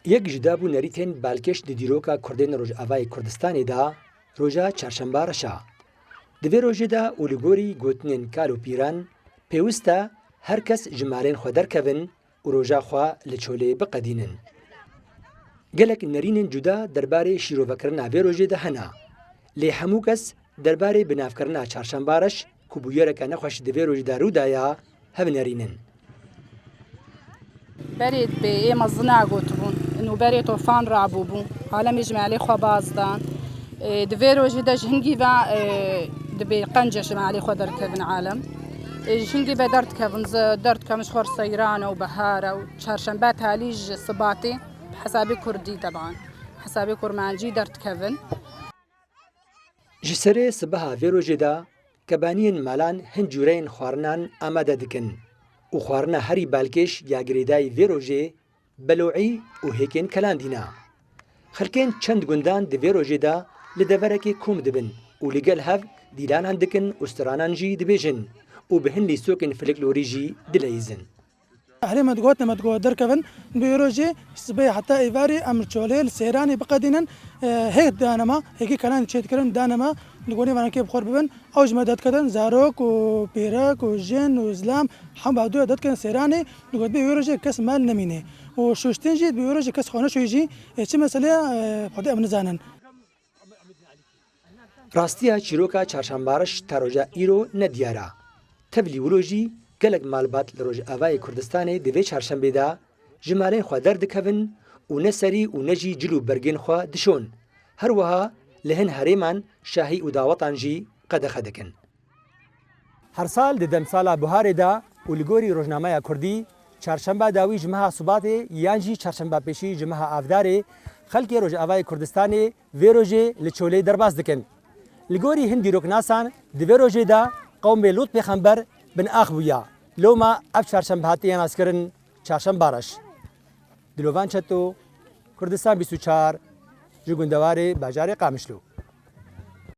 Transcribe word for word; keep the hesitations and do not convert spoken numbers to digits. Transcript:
Yek ji dab û nerîtên balkêş di dîroka Kurdên Rojavayê Kurdistanê de roja çarşemba reş e. Di vê rojê de û li gorî gotinên kal û pîran, pêwist e her kes ji malên xwe derkevin û roja xwe li çolê biqedînin. Gelek nerînên cuda derbarê şîrovekirina vê rojê de hene. Lê hemû kes derbarê binavkirina çarşemba reş ku bûyereke nexweş di vê rojê de rû daye, hev nerîn in. Berê dibê ê mezina gotibûn, nûberê tofan rabûbû. Alemê ji malê xwe baz dan. Ê, di vê rojê de ji hingî ve, ê, dibê qenc e ji malê xwe derkevin alem. Ê, ji hingî ve derdikevin, zi-, derdikevin ji xwe seyran e û behar e û çarşembe talî ji sibatê, bi hesabê kurdî teban, hesabê kurmancî derdikevin. Ji serê sibeha vê rojê de kebaniyên malan hin cûreyên xwarinan amade dikin û xwarina herî balkêş ya girêdayî vê rojê belo'î û hêkên kelandî ne. Xelkên çend gundan di vê rojê de li deverekê kom dibin û li gel hev dîlanan dikin û stranan jî dibêjin û bi hin lîstokên filiklorî jî dileyîzin. Herê me digot, me digot derkevin, bi wê rojê sibê heta êvarê em li çolê li seyranê biqedînin, e, hêk danema, hêkî kelan çêdikirin, danema, li gorî vankê bi xwe bibin, ew ji me derdiketin, zarok û pêrek û jin û zilam, hemû bi hev dû re derdiketin seyranê, digot bi wê rojê kes mal nemîne. Û şuştin jî bi wê rojê kes xwe neşûyî jî, e, çi mesele, e, xwedê em nizanin. Rastiya çîroka çarşembareş ta roja îro ne diyar e. Tevlî wilo jî gelek malbat li Rojavayê Kurdistanê di vê çarşembê de ji malên xwe derdikevin û ne serî û ne jî cil û bergên xwe dişon. Her wiha li hin herêman şahî û dawetan jî qedexe dikin. Her sal di demsala buharê de û li gorî rojnameya kurdî, çarşemba dawî ji meha Sibatê yan jî çarşemba pêşî ji meha Avdarê, xelkê Rojavayê Kurdistanê vê rojê li çolê derbas dikin. Li gorî hin dîroknasan di vê rojê de qewmê Lût pêxember bin ax bûya. Loma ev çarşembe hatiye naskirin çarşemba reş. Dilovan Çeto, Kurdistan bîst û çar, ji gundewarê bajarê Qamişlo.